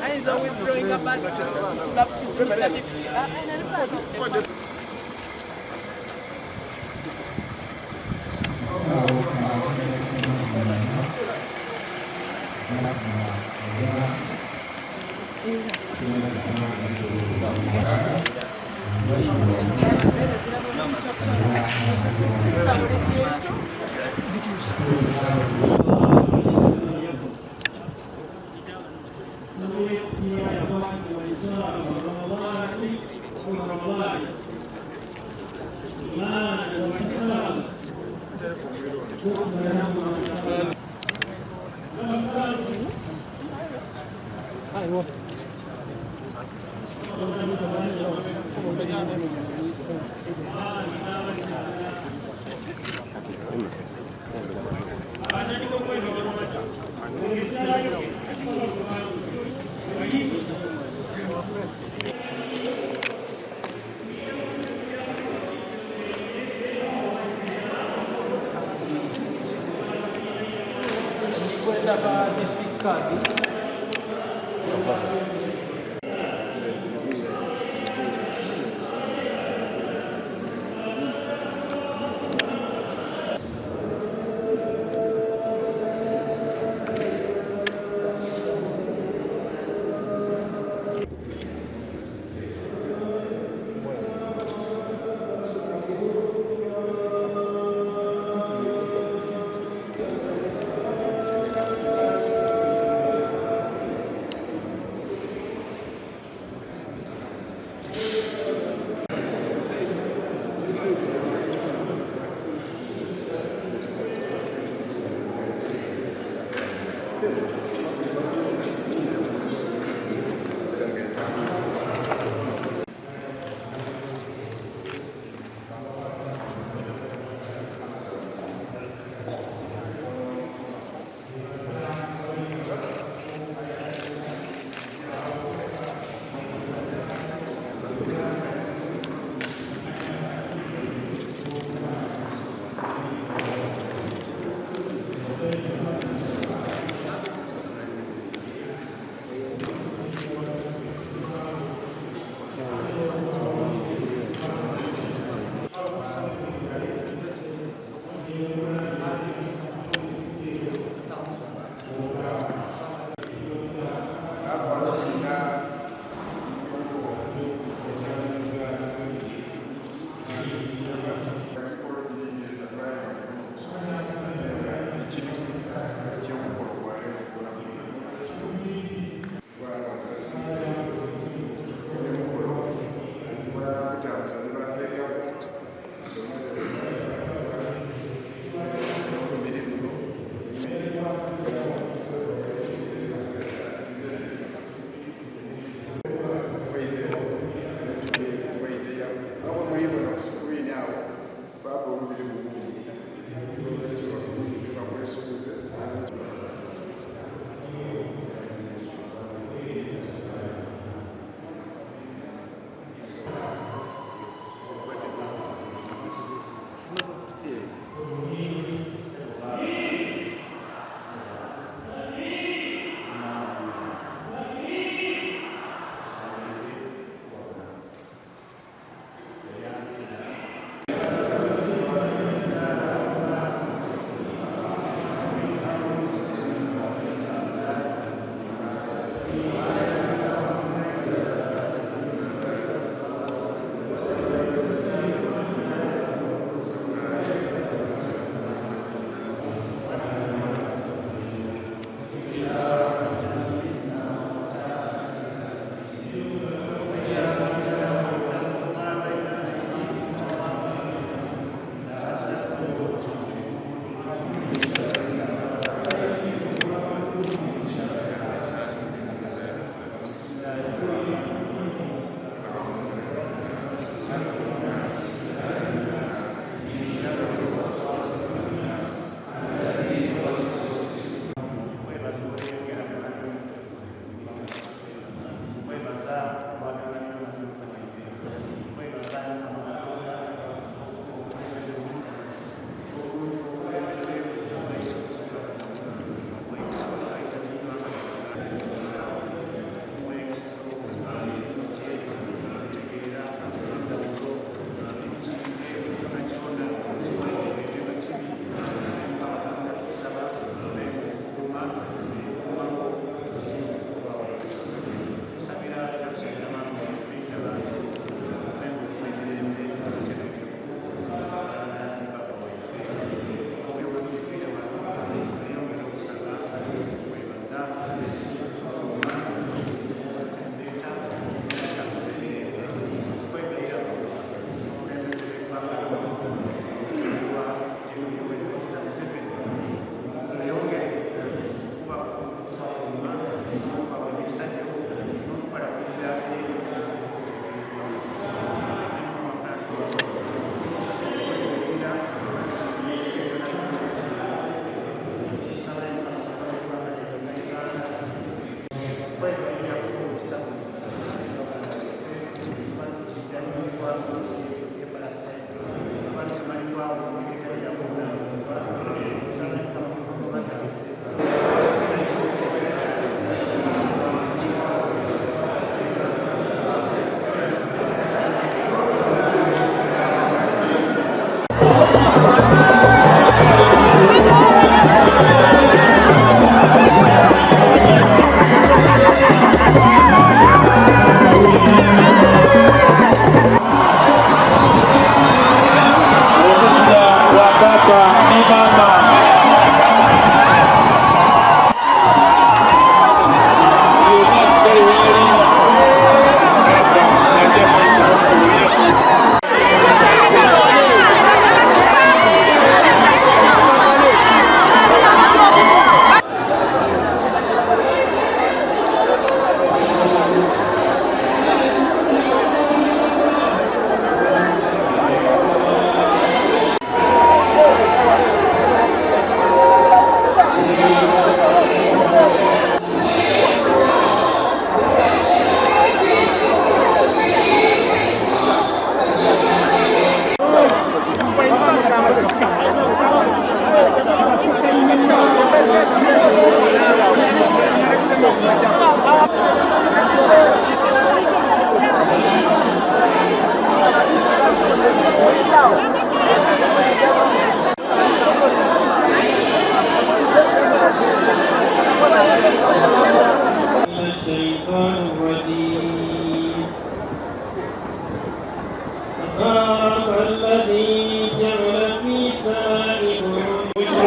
Ayinza withdrawing a baptism certificate. Ndikwenda ka district card.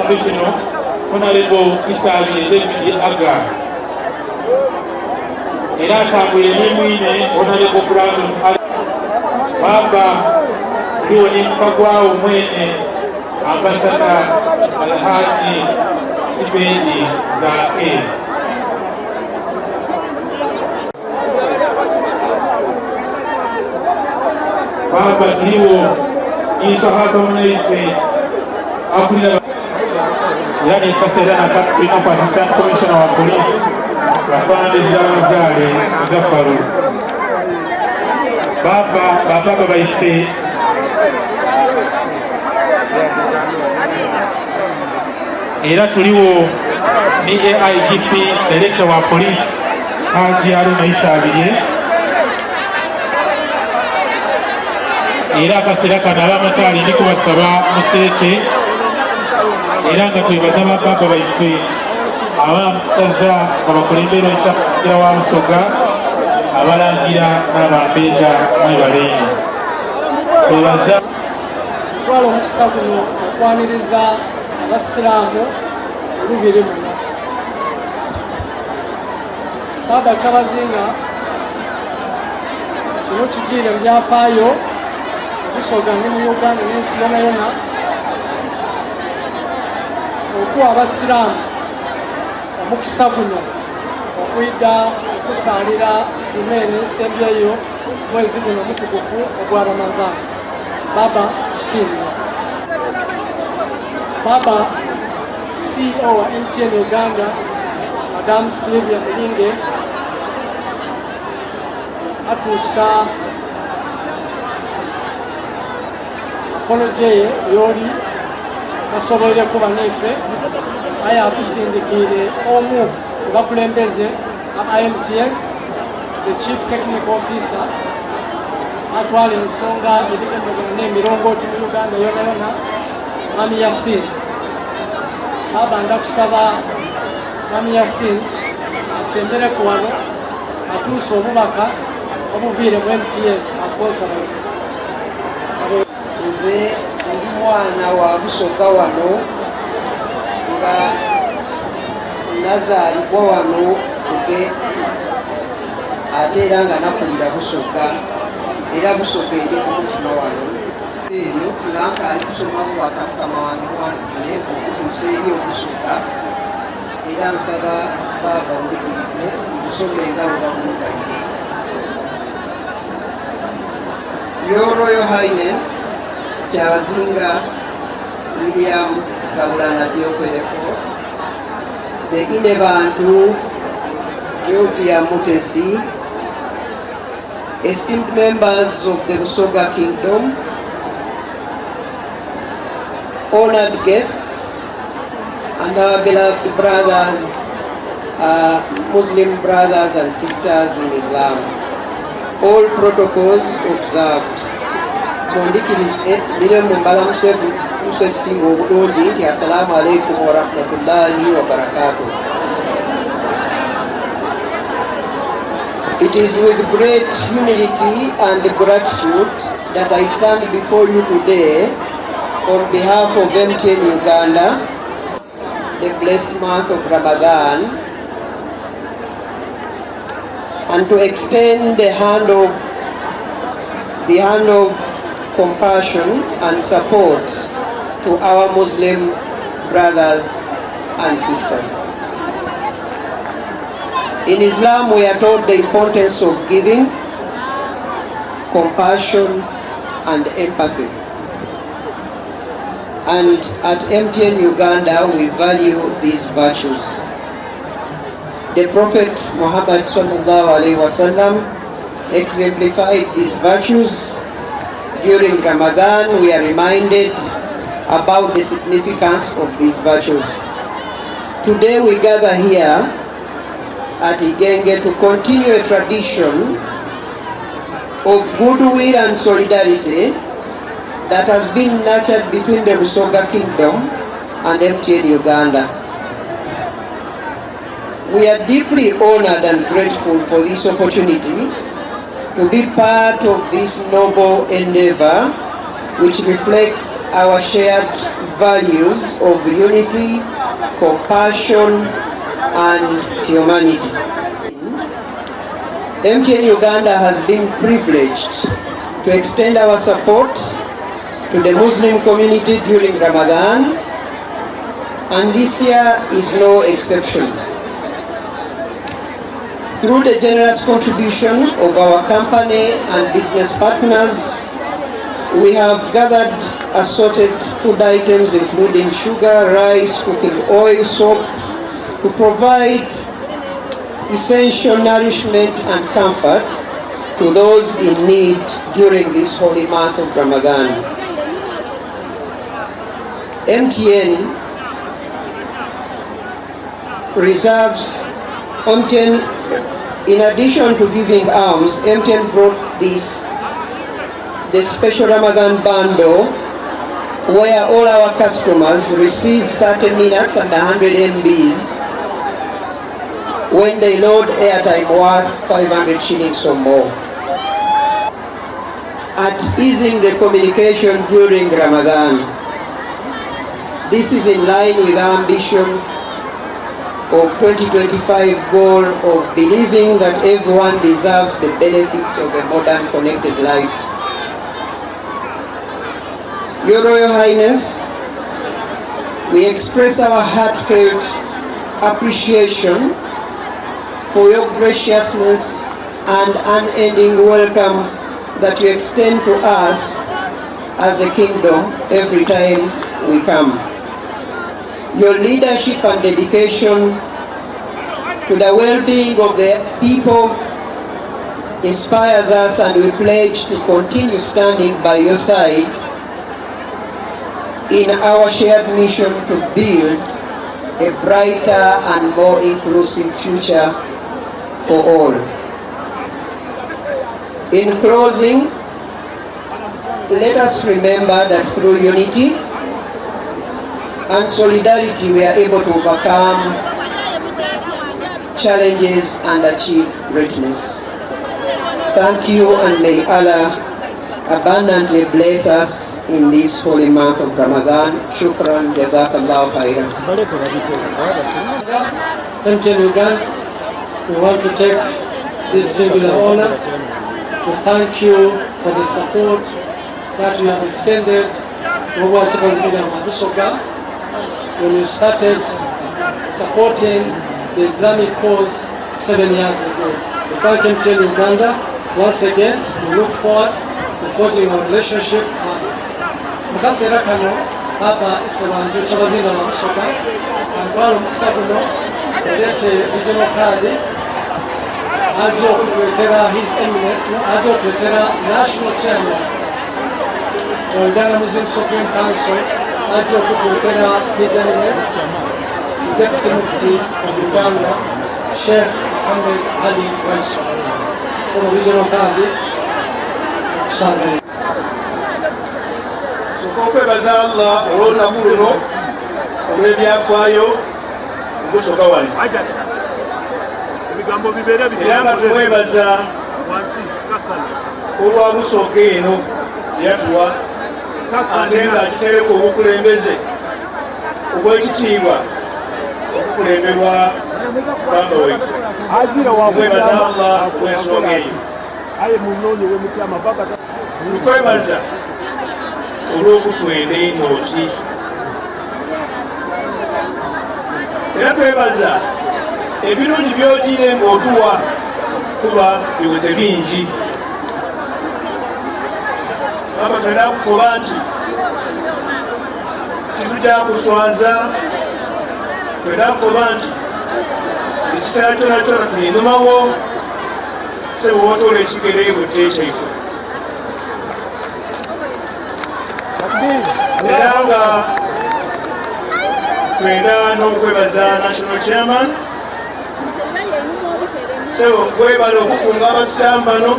Regional, Honorable Isabirye David Aga. Era atambwire ni mwine Honorable Brandon Ali. Baba tuliwo ni mukagwawo mwene Ambassador Alhaji Kibedi Zaake. Baba tuliwo ni sahaba munaife akulira era nekaseera tulinaku Assistant Commissioner wa Police Afande Zizabamuzaale Muzafaru. Baba bapapa baife era tuliwo ni AIGP Director wa Police Haji Haruna Isabirye. Era akaseera kano abamataali ndi kubasaba museete era nga twebaza bababa baife abamutaza nga bakulemberwa Isagira wa Busoga abalangira n'abambenda mwebale ino twebaza. Twala omukisa guno okwaniriza Abasiraamu olubiri muno. Baba Kyabazinga, kino kijiire mu byafaayo Busoga ne mu Uganda n'ensi yona yona okuwa Abasiraamu omukisa guno okwidha okusaalira Juma eno ensembyeyo mwezi guno omutukufu ogwa Ramadhan. Baba tusiimye. Baba CEO wa MTN Uganda, Madam Sylvia Mulinge atuusa apology ye yooli tasoboire kuba naife, aye atusindikiire omu ku bakulembeze aba MTN, the Chief Technical Officer, atwala ensonga edhigemagana n'emirongooti mu Uganda yona yona, Mwami Yasin. Baba ndakusaba Mwami Yasin asembereku wano atuuse obubaka obuviire mu MTN asponsor baife. Nze ndi mwana wa Busoga wano nga nazaalibwa wano Buge ate era nga nakulira Busoga era Busoga eri ku mutima wano. Eyo nga nkaali kusoma bubaka mukama wange bwantumye okutuusa eri Obusoga era nsaba baaba ombikirize mbusome nga bwe babumbaire. Your Royal Highness Kyabazinga William Gabulana Byokwereko, the Inebantu Jovia Mutesi, esteemed members of the Busoga Kingdom, honored guests, and our beloved brothers, Muslim brothers and sisters in Islam. All protocols observed. Mundikirize ndire mu mbalamusa ekisinga obulungi nti assalamu alaikum warahmatullahi wabarakatuh. It is with great humility and gratitude that I stand before you today on behalf of MTN Uganda, the blessed month of Ramadan, and to extend the hand of compassion and support to our Muslim brothers and sisters. In Islam, we are taught the importance of giving, compassion, and empathy. And at MTN Uganda, we value these virtues. The Prophet Muhammad sallallahu alaihi wasallam exemplified these virtues. During Ramadan, we are reminded about the significance of these virtues. Today we gather here at Igenge to continue a tradition of goodwill and solidarity that has been nurtured between the Busoga Kingdom and MTN Uganda. We are deeply honored and grateful for this opportunity to be part of this noble endeavor. which reflects our shared values of unity, compassion, and humanity. MTN Uganda has been privileged to extend our support to the Muslim community during Ramadan, and this year is no exception. Through the generous contribution of our company and business partners, we have gathered assorted food items including sugar, rice, cooking oil, soap, to provide essential nourishment and comfort to those in need during this holy month of Ramadan. MTN reserves, MTN, in addition to giving alms, MTN brought the special Ramadan bundle where all our customers receive 30 minutes and 100 MBs when they load airtime worth 500 shillings or more. At easing the communication during Ramadan. This is in line with our ambition of 2025 goal of believing that everyone deserves the benefits of a modern connected life. Your Royal Highness, we express our heartfelt appreciation for your graciousness and unending welcome that you extend to us as a kingdom every time we come. Your leadership and dedication to the well-being of the people inspires us, and we pledge to continue standing by your side in our shared mission to build a brighter and more inclusive future for all. In closing, let us remember that through unity and solidarity we are able to overcome challenges and achieve greatness. Thank you, and may Allah abundantly bless us in this holy month of Ramadan. Shukran, Jazakallah khairan. MTN Uganda, we want to take this singular honor to thank you for the support that you have extended to Obwakyabazinga wa Busoga when you started supporting the Islamic cause 7 years ago. We thank MTN Uganda. Once again, we look forward to forging our relationship. Mu kaseera kano Papa Isebantu Kyabazinga wa Busoga antwala omukisa guno oleete regional card ajja okutuleetera His Eminence, no, ajja okutuleetera national chairman wa Uganda Muslim Supreme Council, ajja okutuleetera His Eminence the Deputy Mufti of Uganda, Sheikh Muhammad Ali Waiso. So regional card okusanga. Soka okwebaza Allah olw'olunaku luno olw'ebyafaayo obusoga wano Ebigambo bibeere era nga tumwebaza wansi kakkana. Olwa Busoga eno yatuwa ate nga akitereka obukulembeze obw'ekitiibwa okukulemberwa bamba waife. Tumwebaza Allah olw'ensonga eyo. Aye munoonye we mutya amabaka. Tukwebaza olw'okutwenda enooti era twebaza ebirungi by'ogiire ng'otuwa kuba biweze bingi. Baba twenda kukoba nti titujja kuswaza, twenda kukoba nti ekiseera kyona kyona tulinumawo sebo wotoola ekigere bwette kyaife era nga twenda n'okwebaza national chairman sebo gwebala okukunga abasiraamu bano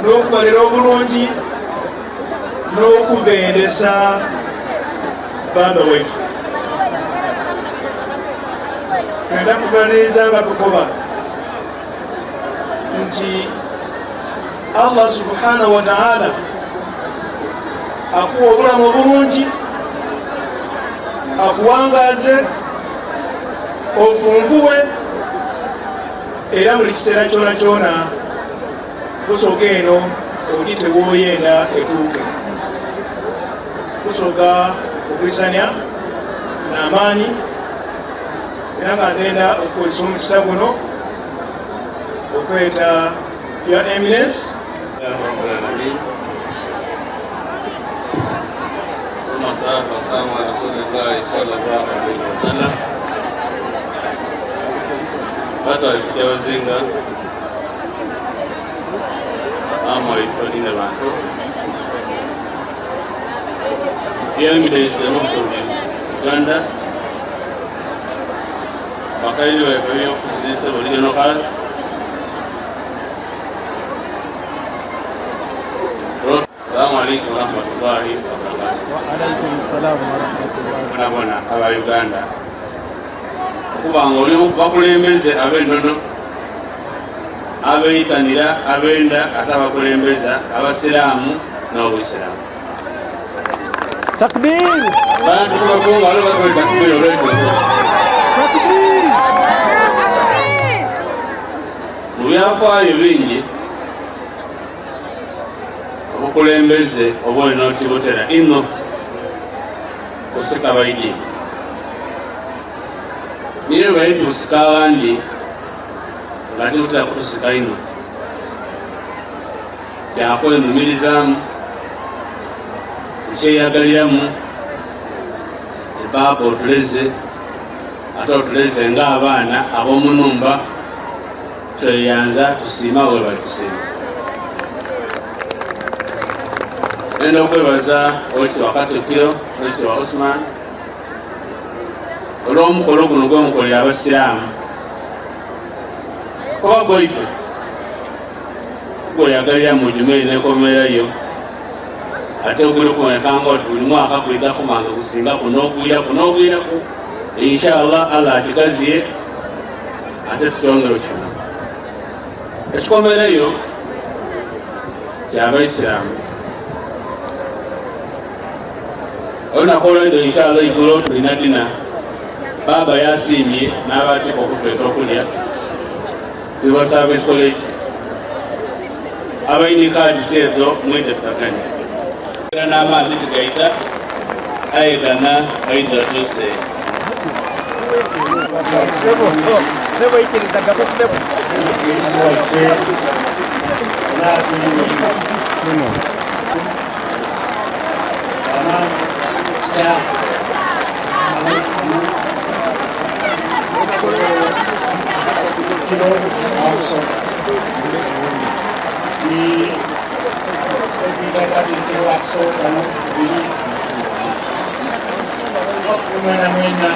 n'okubalera obulungi n'okubendesa baba waife. Twenda kubaliriza nga tukoba nti Allah subhanahu wa ta'ala. Akuwe obulamu obulungi, akuwangaaze, ofunvuwe era buli kiseera kyonakyona Busoga eno ogite w'oyenda etuuke. Busoga okwisania n'amaani era nga ndenda okukozesa omukisa guno okweta Your Eminence. Taata waife Kyabazinga, maama waife Linda Bantu, Your Eminence the Mufti of Uganda, bakaire baife ab'ebyobufuzi Ssebo Regional Hall, Assalamu alaikum warahmatullahi wabarakatuh. Wa alaikum salam wa rahmatullahi. Bonabona aba Uganda okuba nga oli omu ku bakulembeze ab'ennono abeitanira abenda ate abakulembeza abasiraamu n'obusiraamu. Takbir! Bantu tubakunga waliwo bakola takbir olw'ekyo. Takbir! Mu byafaayo bingi Obukulembeze obw'eno tibutera inho kusika baidini. Ni bwe bali tusika abandi nga tibutera kutusika inho. Kya kwenhumirizaamu, kukyeyagaliramu nti Bbaaba otuleze ate otuleze ng'abaana ab'omu nhumba. Tweyanza tusiima webale tusiima. Nenda okwebaza Owekitiibwa Katikkiro Owekitiibwa Osman olw'omukolo guno gwemukolera Abasiraamu kuba gwaife gweyagalira mu juma eno ekomerayo ate guli kuboneka nga oti buli mwaka gwidha kubanga gusingaku n'ogwiraku n'ogwiraku inshallah Allah akigaziye ate tukyongere okifuna. Ekikomereyo kyabaisiramu olunaku olwaidho inshallah igulo tulina dina baaba yasiimye n'abateeka okutweta okulya Civil Service College abaine kaadi seezo mwidhe tutaganye era n'amaadhi tigaita aye gana baidha tuse. Omugenzi waife Baminisita ab'eggulu Katikkiro wa Busoga ni Deputy Katikkiro asooka n'okubiri mwena mwena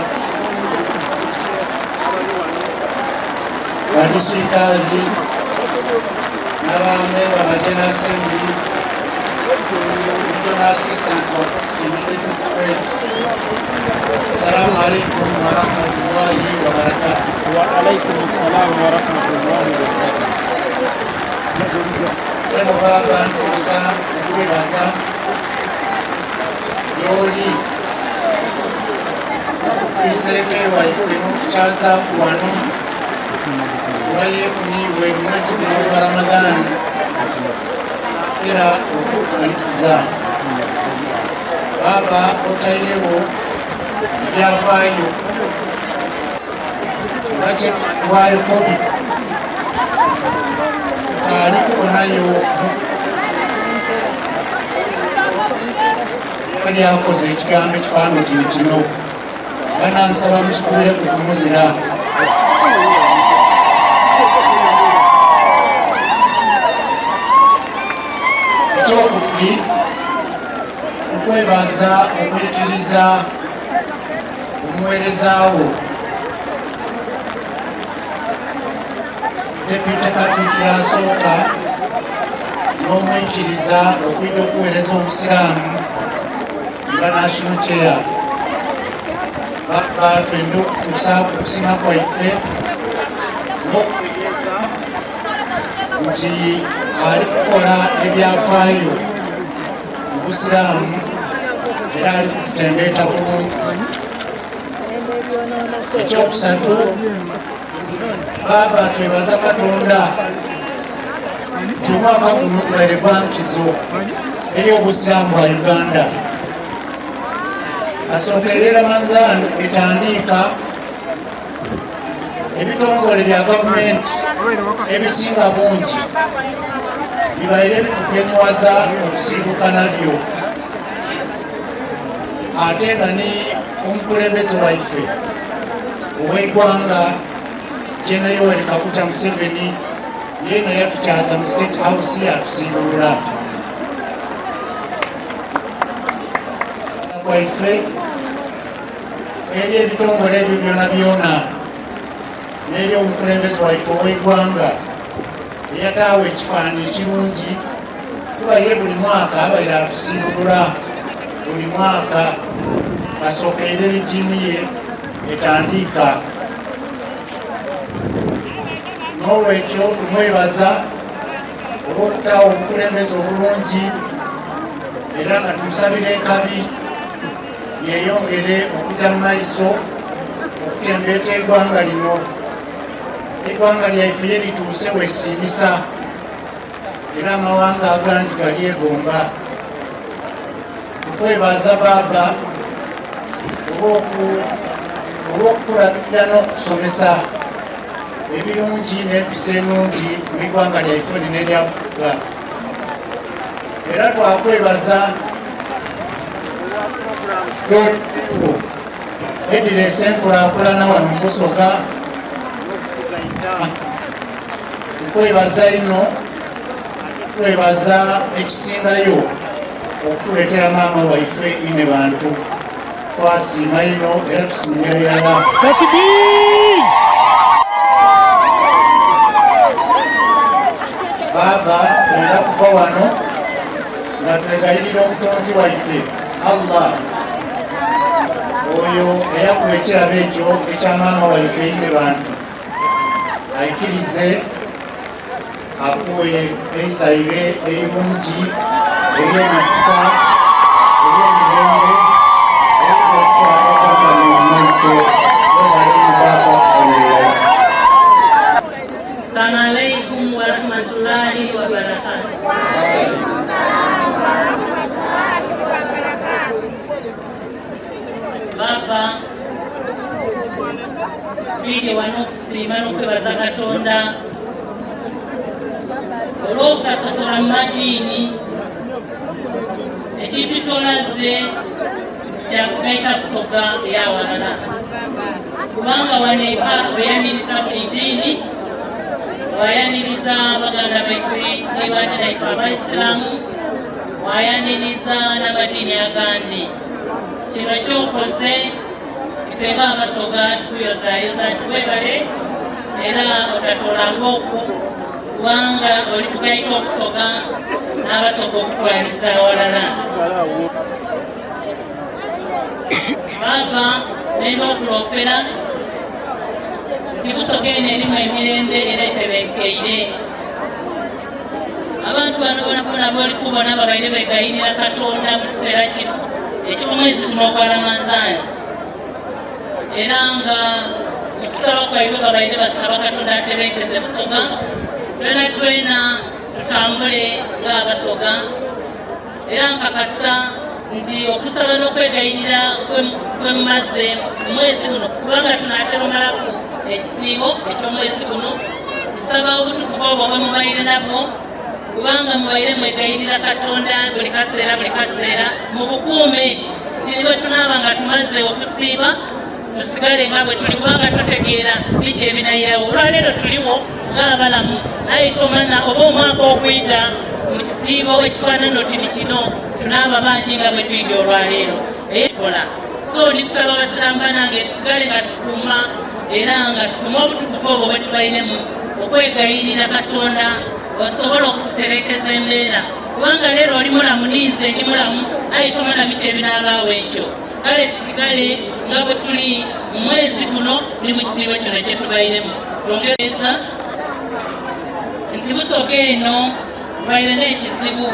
badisirikali n'abamemba ba General Assembly, Regional Assistant wa Executive Assalamu alaikum warahmatullahi wabarakatuh. Wa alaikum salam wa rahmatullahi wa barakatuh. Ssebo baaba ntuusa okwebaza gy'oli okutwiseeko ewaife n'otukyazaaku wano kuba yeekuniibwe mwezi guno ogwa Ramadhan era okutumaliriza. Baaba otairewo ebyafaayo nga chairman wa Yokobi tukaali kubonayo yali akoze ekigambo ekifaanana oti ni kino. Banansaba mukikubireku ku muzira. Ekyokubiri, nkwebaza okwikiriza omuweereza wo Deputy Katikkiro asooka n'omwikiriza okwidha okuweereza Obusiraamu nga National Chair. Baba twenda okutuusaaku okusiima kwaife n'okutegeeza nti ali kukola ebyafaayo. mu Busiraamu era ali kututembeeta bulungi. Ekyokusatu, baaba twebaza Katonda nti omwaka guno gubaire gwa nkizo eri Obusiraamu bwa Uganda. Kasookedde Ramadhan etandiika ebitongole bya gavumenti ebisinga bungi bibaire bitugemuwaza okusibuka nabyo ate nga ni omukulembeze waife ow'eggwanga General Yoweri Kaguta Museveni yena yatukyaza mu State House yatusiibulula kwaife eri ebitongole ebyo byona byona n'eri omukulembeze waife ow'eggwanga eyataawo ekifaananyi ekirungi kuba ye buli mwaka abaire atusiibulula buli mwaka kasookeire rigimu ye etandiika n'olwekyo tumwebaza olw'okutaawo obukulembeze obulungi era nga tumusabira enkabi yeyongere okujja mu maiso okutembeeta eggwanga lino. Eggwanga lyaife ye lituuse wesiimisa era amawanga agandi galyegomba. Tukwebaza baaba olw'okutulabirira n'okutusomesa ebirungi n'empisa enungi mu iggwanga lyaife lino erya Bufuga. Era twakwebaza edireese enkulaakulana wano mu Busoga. Tukwebaza inho ate twebaza ekisingayo okutuleetera maama waife ine bantu. Twasiima inho era tusiimira irala. Takbir! Baaba twenda kuva wano nga twegayirira omutonzi waife Allah oyo eyakuwa ekirabo ekyo ekya maama waife ine bantu aikirize akuwe eizaire eirungi ery'emikisa ery'emirembe okutwala eggwanga lino mu maiso. Webale inho baaba kukolerera. Assalamu alaikum warahmatullahi wabarakatuh. Baba twidye wano okusiima n'okwebaza Katonda olw'obutasosola mu madiini. Ekintu ky'olaze kyakugaita Busoga ey'awalala kubanga wano eka oyaniriza buli ddiini, wayaniriza baganda baife ne bannyinaife Abaisiraamu, wayaniriza n'amadiini agandi. Kino kyokoze ife ng'Abasoga tukuyozayoza nti webale era otatoolanga okwo kubanga oli kugaita Obusoga n'Abasoga okutwaliza awalala. Baaba nenda okuloopera nti Busoga eno erimu emirembe era etebenkeire. Abantu bano bonabona b'oli kubona babaire begayirira Katonda mu kiseera kino eky'omwezi guno ogwa Ramanzaani, era nga mu kusaba kwaibwe babaire basaba Katonda atebenkeze Busoga, twena twena tutambule ng'Abasoga. Era nkakasa nti okusaba n'okwegayirira kwe mumaze mu mwezi guno, kubanga tunaatera omalaku ekisiibo eky'omwezi guno, nsaba obutukuvu obwo bwe mubaire nabwo, kubanga mubaire mwegayirira Katonda buli kaseera buli kaseera, mubukuume nti ni bwe tunaaba nga tumaze okusiiba tusigale nga bwe tuli, kubanga totegeera biki ebinayirawo. Olwaleero tuliwo ng'abalamu, aye tomanya oba omwaka ogwidha mu kisiibo ekifaanana oti ni kino tunaaba bangi nga bwe twidha olwaleero. Ekola so ndi kusaba abasiraamu banange tusigale nga tukuuma era nga tukuuma obutukuvu obwo bwe tubairemu okwegayirira Katonda osobola okututereekeza embeera, kubanga leero oli mulamu ninze ndi mulamu, aye tomanya biki ebinaabaawo enkyo. Kale tusigale nga bwe tuli mu mwezi guno ni mu kisiibo kino kye tubairemu. Twongereza nti Busoga eno tubaire n'ekizibu.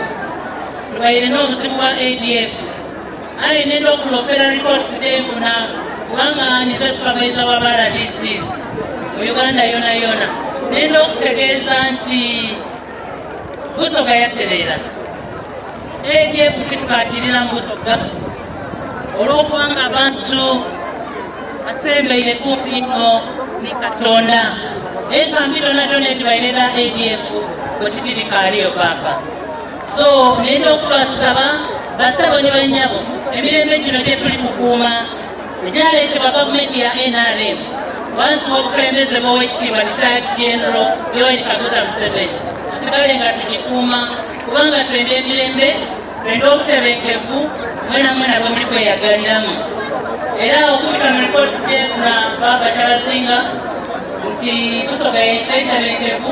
Tubaire n'obuzibu bwa ADF aye nenda okulopera reports dhenfuna kubanga nize supervisor wa ba RDCs mu Uganda yona yona. Nenda okutegeeza nti Busoga yatereera. ADF titukagirira mu Busoga olw'okubanga abantu basembeire kumpi inho ni Katonda. Enkambi dhonadhona edhibaire dha ADF bwe titirikaaliyo paapa. So nenda okubasaba basebo ni banyabo, emirembe gino gyetuli kukuuma egyaleetebwa gavumenti ya nrm wansi w'obukulembeze bw'owekitiibwa Retired General Yoweri Kaguta Museveni, tusigale nga tugikuuma kubanga twenda emirembe, twenda obutebenkevu mwena mwena bwe muli kweyagaliramu. Era okubita mu ripooti gyefuna Baba Kyabazinga nti Busoga yaife ntebenkevu,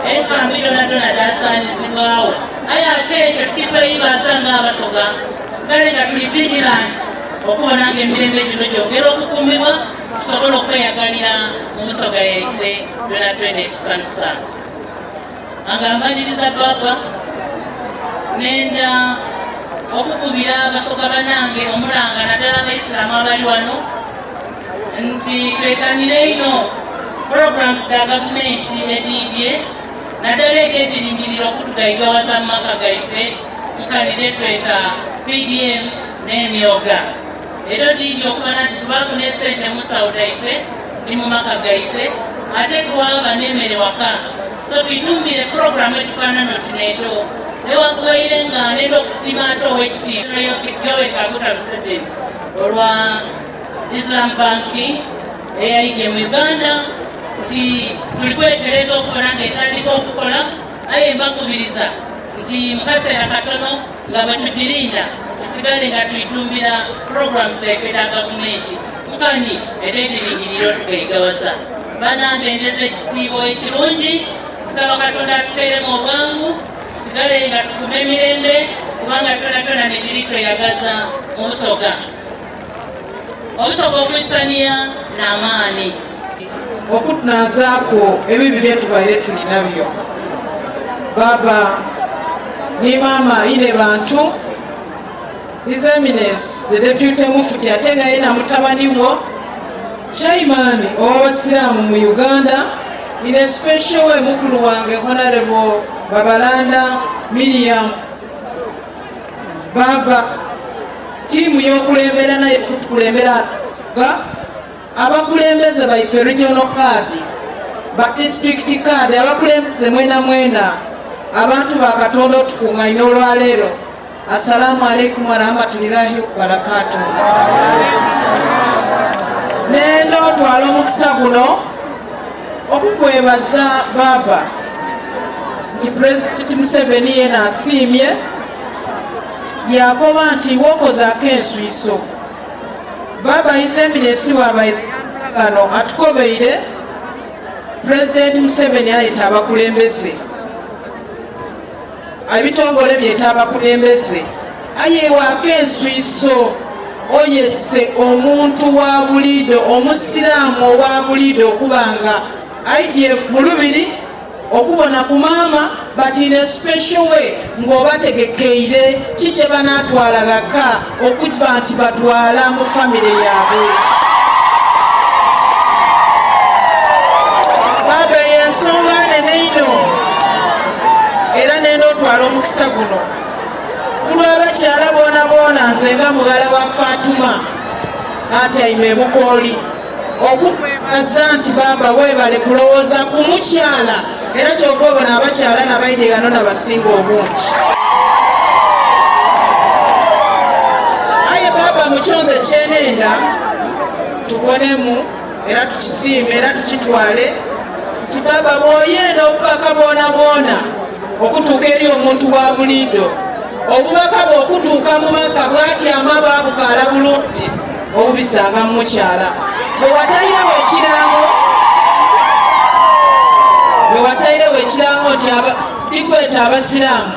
enkambi dhonadhona dhasaanizibwawo. Aye ate ekyo tikitweyibaza ng'Abasoga, tusigale nga tuli vigilant okubona nga emirembe gino gyongera okukuumibwa tusobole okweyagalira mu Busoga yaife twena etusanusa. Nga mmaliriza Baba, nenda okukubira Abasoga banange omulanga naddala Abaisiramu abali wano nti twetanire inho programs dha gavumenti edhiidhye naddala edho edhiringirira okutugaigawaza mu maka gaife nkani dhetweta PDM n'emyoga. Edho dhiidhye okubona nti tubaaku n'esente mu nsawo dhaife ni mu maka gaife ate twaba n'emere waka. So twidhumbire pulogulaamu edhifaanana oti n'edho newankubwaire nga nenda okusiima ate Owekitiibwa Yoweri Kaguta Museveni olwa Islam Banking eyaidye mu Uganda nti tuli kwetereza okubona nga etandika okukola, aye mbakubiriza nti mu kaseera katono nga bwe tugirinda tusigale nga twidhumbira programs dhaife edha gavumenti nkani edh'edhiringirira otugaigawaza. Banambendeza ekisiibo ekirungi, nsaba Katonda atuteeremu obwangu tusigale nga tukuuma emirembe kubanga twonatwona nigiri tweyagaza mu Busoga. Obusoga okwisania n'amaani. Okutunaazaaku ebibi bye tubaire tuli nabyo. Baba ni maama ine bantu, His Eminence the Deputy Mufti ate nga yena mutabani wo, Chairman ow'Abasiraamu mu Uganda, in a special way mukulu wange Honorable Babalanda Miriam Baba, tiimu y'okulembera naye kutukulembera ga abakulembeze baife regional card ba district card abakulembeze mwena mwena abantu ba Katonda otukungaine olwaleero. Assalamu alaikum warahmatullahi wabarakatuh. Nenda otwala omukisa guno okukwebaza baba nti President Museveni yena asiimye yakoba nti wokozaako enswiso. Baba His Eminence bw'abaire ghano atukobeire Pulezidenti Museveni ayeta abakulembeze, ebitongole byeta abakulembeze, aye waako enswiso oyese omuntu wa buliido, Omusiraamu owa buliido okuba nga aidye mu lubiri okubona ku maama but in a special way ng'obategekeire ki kye banaatwala ghaka okuba nti batwala mu famire yaabwe. Baaba eyo ensonga nene inho era nenda otwala omukisa guno kulw'abakyala boonaboona nze nga mughala wa Fatuma atyaime e Bukooli. Okukwebaza nti baaba webale kulowooza ku mukyala era kyova obona abakyala nabaidye ghano nabasinga obungi. Aye baaba mukyo nze kyenenda tubonemu era tukisiime era tukitwale nti baaba bwoyenda obubaka bwonabwona okutuuka eri omuntu wa buliido, obubaka bwe okutuuka mu maka bwatyama baabukaala bulungi obubisanga mu mukyala. Bwe watairewo ekirango, bwe watairewo ekirango nti ndikweta Abasiraamu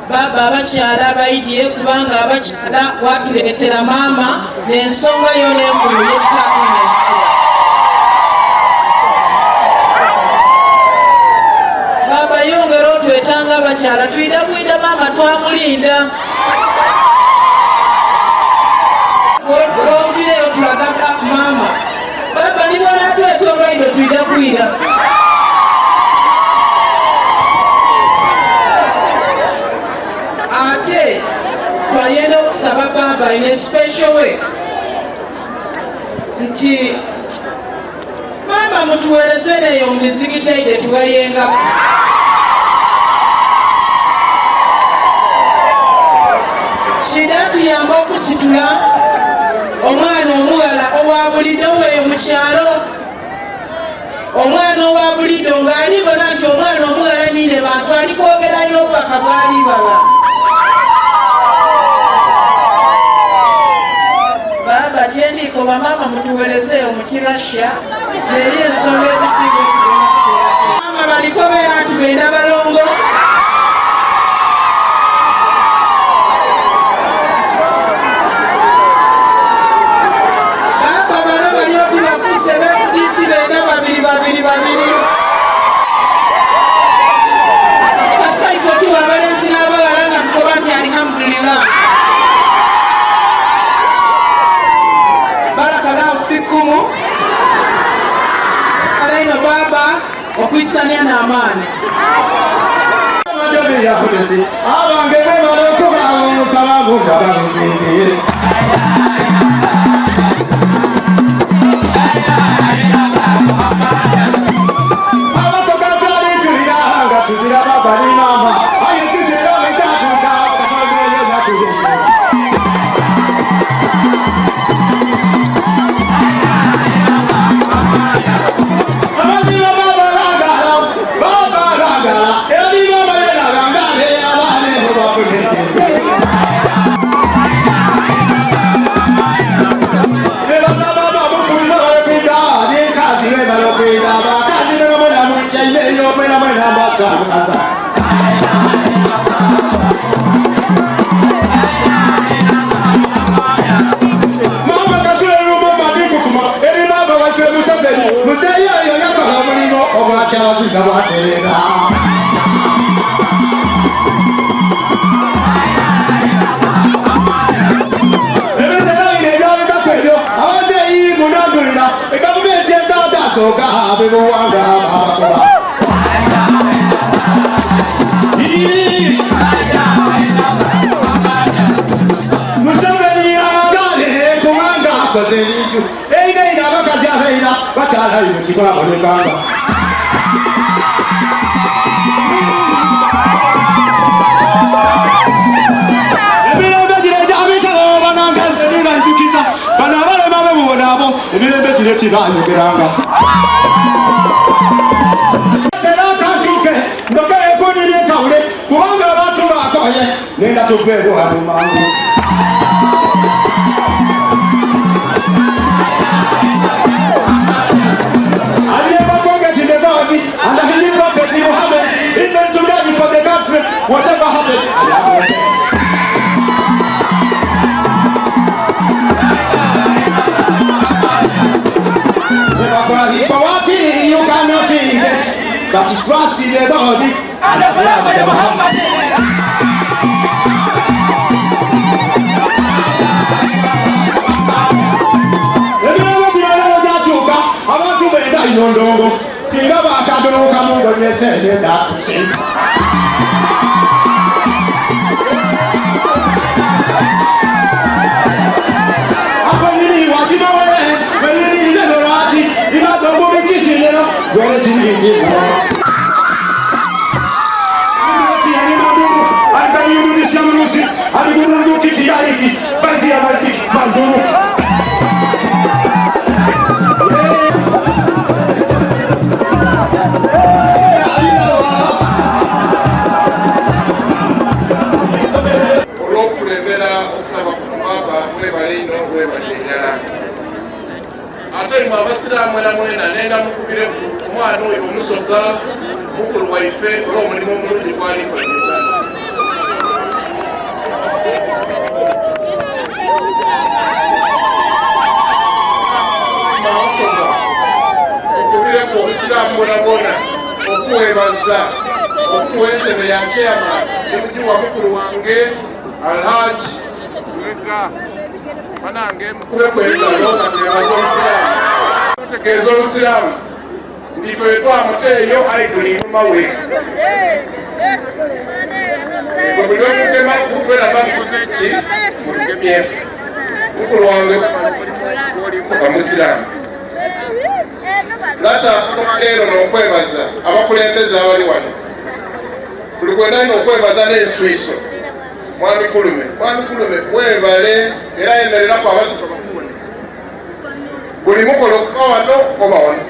baaba abakyala baidye kubanga abakyala watuleetera maama n'ensonga yona enkulu yetutaamu ensira. Baaba yongera otwetanga abakyala. n'abakyala twidha bwidha maama twamulinda. Bw'oviireyo tulaga maama. Baba ni bw'anaatweta olwaidho twidha kwira. Ate twayenda okusaba Baba in a special way nti maama mutuweereze neeyo mu mizigiti eide tugayengaku. Kida tuyamba okusitula omwana omughala owa bulido weeyo mu kyalo. Omwana owa bulido ng'alibona nti omwana omughala niine bantu ali kwogera alina obubaka bw'alibagha. Baaba kyendikoba maama mutuwerezeeyo mu Kirussia eri ensonga ezisinga okugema kuteerateera. Maama balikobeera nti benda balongo. Baaba bano bali oti bafuuse b'FDC benda babiri babiri babiri. Kasita ifo tuwa abalenzi n'abawala nga tukoba nti alihamdulillah. Barakallahu fikumu. Kale ino baaba okwisania n'amaani. Abange bebale okubaawo nsaba nga babigende. Abasoka twali tulira nga tuzira baba ni mama, aye kizira bwe kyatuuka Katonda eyo yatuleetera. Abazira babalagala, babalagala, era ni mama yenagangale abaana ebo bafune. Mama kasule lumu madikutuma eri baba waffe Museveni muzeeyi oyo yakola omulimu ogwakyabazinga bwaterera. Ebiseera bino ebyabitaku ebyo abazeeyi munandulira egavumenti endadagoga bebuwanga babagoba. Museveni agale kubanga akoze ebintu eina ina abakazi abeira bakyalayo mu kigwabonekanga. Emirembe gino egyabitabo banange nibanjukiza bano abalema bebuwona abo emirembe gino tibayogeranga. Era kantuuke ndogereko nibyetawule kubanga abantu bakoye nenda tuveewo wano mangu. I never forget the God and the holy prophet Muhammad, even today for the country, whatever happened. I am okay. For what you cannot get, but trust in the God and the prophet Muhammad. Emirembe gino leero gyatuuka abantu benda ino ndongo singa bakadongo kamu ngo byesente ndakusinga. Akonini watimawere wenyini lelo lati imadombo bikisi lero were tinindi manduru. Olw'okulembera okusaba kuno baaba mwebale ino webalire irala. Ate imwe abasiraamu mwena mwena nenda mukubireku omwana oyo omusoga mukulu waife olw'omulimu omulungi gwalikola mu Uganda. Mukubireku obusiraamu bwona bwona okuwebaza. Okutuwa entebe ya chairman ndi mugiwa mukulu wange Alhaji Lubega. Banange mukubeku engalo nga twebaza Obusiraamu. Tutegeeza Obusiraamu nti ffe twamuteeyo ayi tuli nyuma we. Bwe buli lwetugemaku tweraba tukoze ki mutugemyeko. Mukulu wange omusiraamu. Lata olwaleero n'okwebaza abakulembeze abali wano. Buli kwenda ino okwebaza n'enswiso. Mwami Kulume, Mwami Kulume webale era yemereraku abasooka bakubone. Buli mukolo okuba wano oba wano.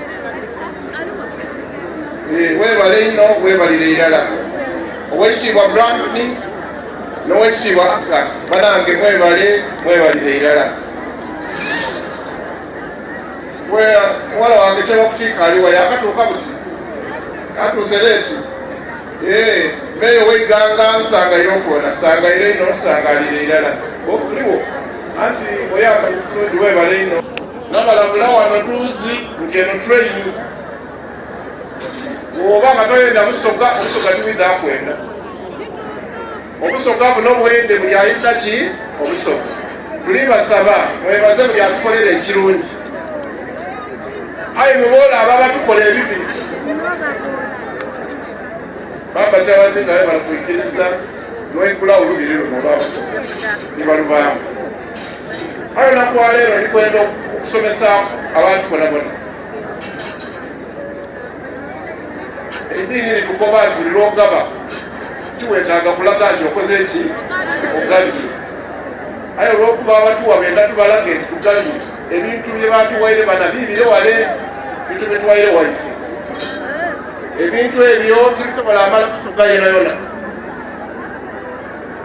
Webale ino webalire irala. Owekitiibwa Brandon n'owekitiibwa Aka banange mwebale mwebalire irala. Muwala wange kyebakutiika aliwa yakatuuka buti atuuse leeti. Meyo weiganga nsangaire okuwona nsangaire ino nsangalire irala oliwo anti oyamba bulungi webale ino. Nabalabula wano duuzi nti eno train bw'oba nga toyenda busoga, obusoga tiwidha kwenda. Obusoga buno bwende buli ayita ki obusoga. Tuli basaba mwebaze buli atukolera ekirungi. Aye muboola ababa tukola ebibi. Baba kyabazinga aye balakwikiriza n'oigulawo olubiri luno olw'abasoga ni balubaamu. Aye olunaku lwa leero ndi kwenda okusomesa abantu bonabona. Eddiini litukoba nti buli lw'ogaba tiweetaaga kulaga nti okoze ki ogabye. Aye olw'okuba abatuwa benda tubalage nti tugabye, ebintu bye batuwaire bana biibire wale bintu bye tuwaire waife. Ebintu ebyo tibisobola amala kusuga yonayona.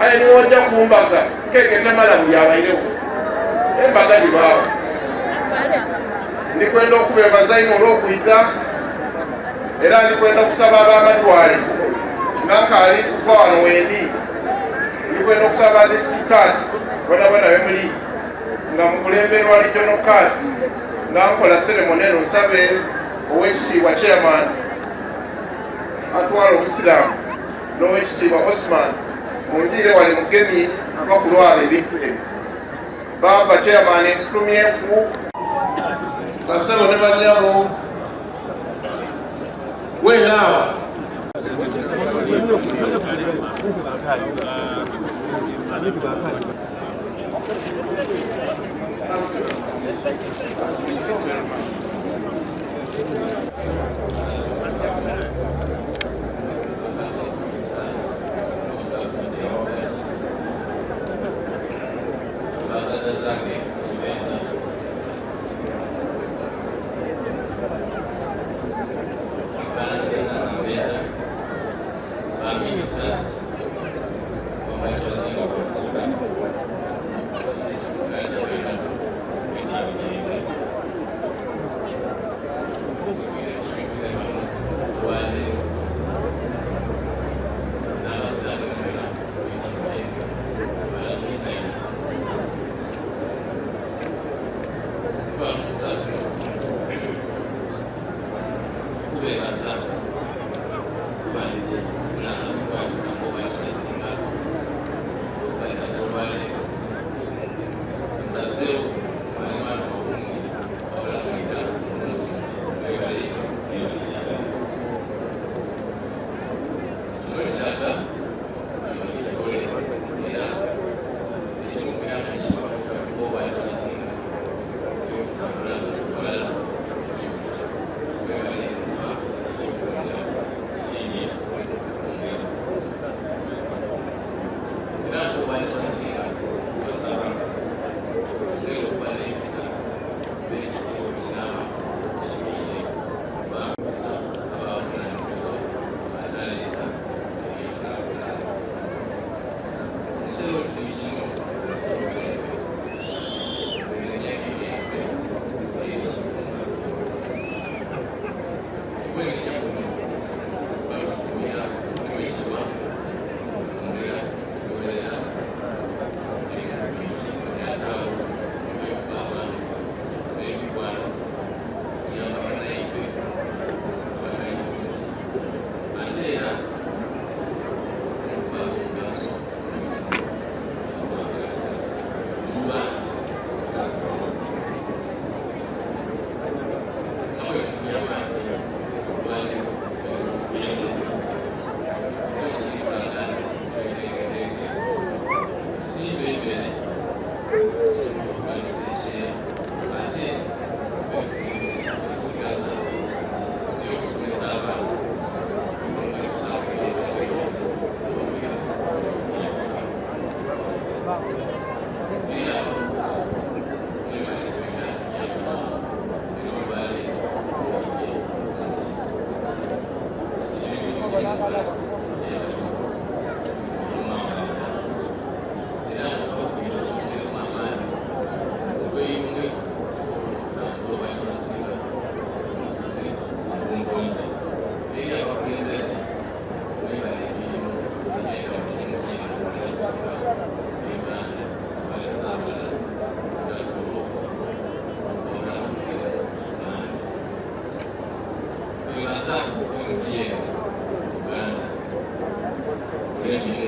Aye niw'oja ku mbaga keeke temala buli abairewo, embaga dhibaawo. Ndi kwenda okubeebaza inho olw'okwidha era ndi kwenda okusaba ab'amatwale nga nkaali kuva wano wendi. Ndi kwenda okusaba ba district card bonabona be muli nga mukulemberwa regional card nga nkola ceremony eno nsabe ow'ekitiibwa chairman atwala Obusiraamu n'owekitiibwa Osman munjiire wale mugemye abakulu abo ebintu ebyo. Baba chairman nkutumyeku basebo ne banyabo wenaawa.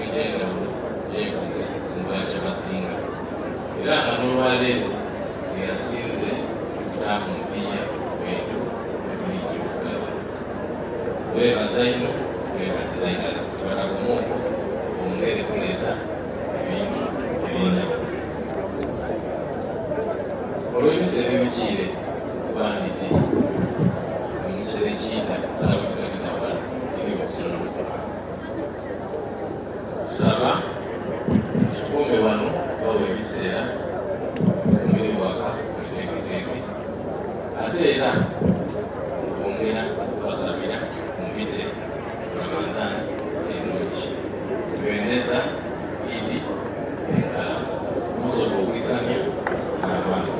egy'endawulo gy'ekoze mu Bwakyabazinga era nga n'olwaleero yeyasinze okutaamu mpiiya ku bintu bye tuli okugaba. Weebaza inho, weebaziza irala tibatakoma okwo bongere kuleeta ebintu eby'endawulo. Olw'ebiseera ebijiire kuba nditi mu kiseera ekiidha saawa kitali wala eby'okusumulukuka. Tusaba kitukuume wano bawa ebiseera omwire waka mweteeketeeke ate era twongera okubasabira mubite Ramadan ennungi. Tubendeza Idi enkalamu musobola okwisanya n'abaana.